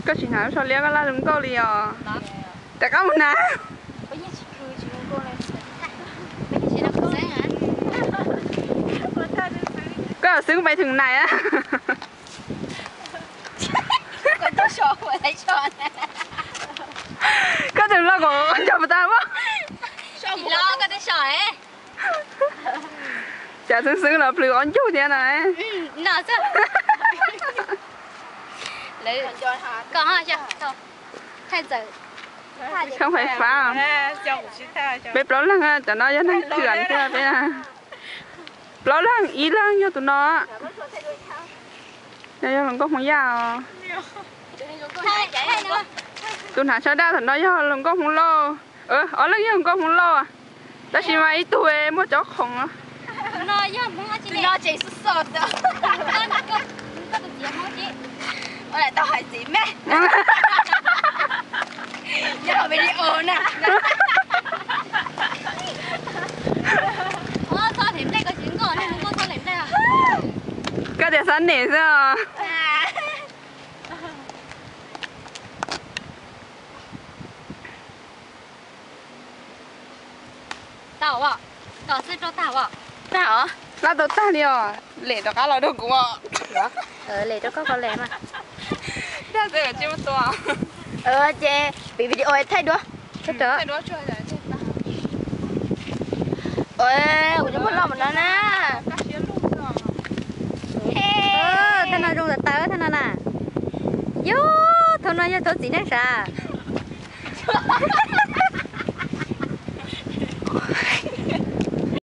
Koj tsis hnav lub tsho liab koj laj zoo nkauj li os. Rov qab mus hnav. Koj xwb pais theem nais a. Koj tus loj kom qhov ncauj puas tau. Cas xwb xwb los plhws qhov ncauj thiab na. Koj fais fab. Peb plaub leeg, cov no yog neeg khwm thiab peb. Plaub leeg, ib leeg yog tus no. No yog hluas nkauj Hmoob Yaj os. Tus hnav sab daj thaum no yog hluas nkauj Hmoob Lauj. Ob leeg yog hluas nkauj Hmoob Lauj, tab sis mas ib tug muaj cov khoom. Koj tias xab nem xwb os. Tag os, tag os. Laj tau tag li os, lem rov qab los rau kuv os. Lem rau koj ko lem mas. Tag tsis muaj tua. Ces piv video thaij duab. Thaij duab. Kuv cov muag loj mas no na. Thaij no zoo tas tas thaij no na. Yog thaum no yog thaum txiv neej sav.